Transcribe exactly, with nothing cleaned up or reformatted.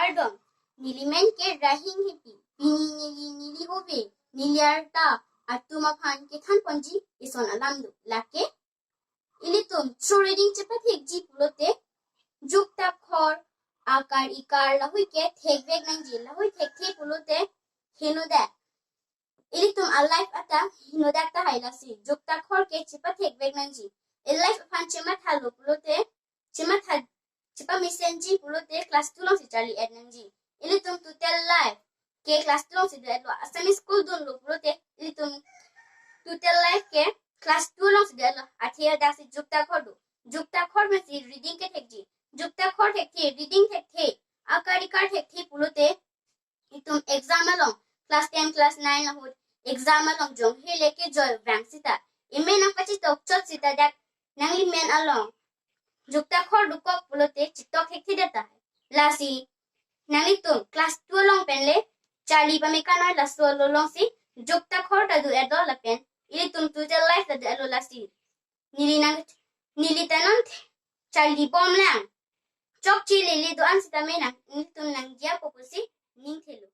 Kardom, neli men ke Rahing Ingtipi. Pini neli neli ove, neli arta atum aphan kethan ponji ison alam do. Lake ilitum through reading chepathekji pulote, juktakhor, akar ikar lahui ke thekvek nangji, lahui thekthe pulote henodak. Ilitum a life ata henodak tahai, lasi juktakhor ke chepathekvek nangji. I life aphan chemathalo pulote, chematha chepamesenji pulote class two alongsi charli-et nangji. Ilitum total life ke class two alongsi do-etlo, Assamese school dunlo pulote ilitum total life ke class two alongsi do-etlo. Athe daksi juktakhor do. Juktakhor masi reading ke thekji. Juktakhor thekthe, reading thekthe, akar ikar thekthe pulote itum exam along, class ten, class nine lahut exam along jong hele kejoi vang sita, imen nangpachitok chot sita dak nangli men along juktakhor dokok pulote chitok thekthedet tahai. Lasi nanglitum class two along pen le charli pame kanoi, laso along si juktakhor ta do-etlo lapen ilitum total life ta do-etlo. Lasi neli nang, neli ta non charlibomlang. Chokche lele do-an sitame nang, nelitum nangjiapo pusi ningthelo.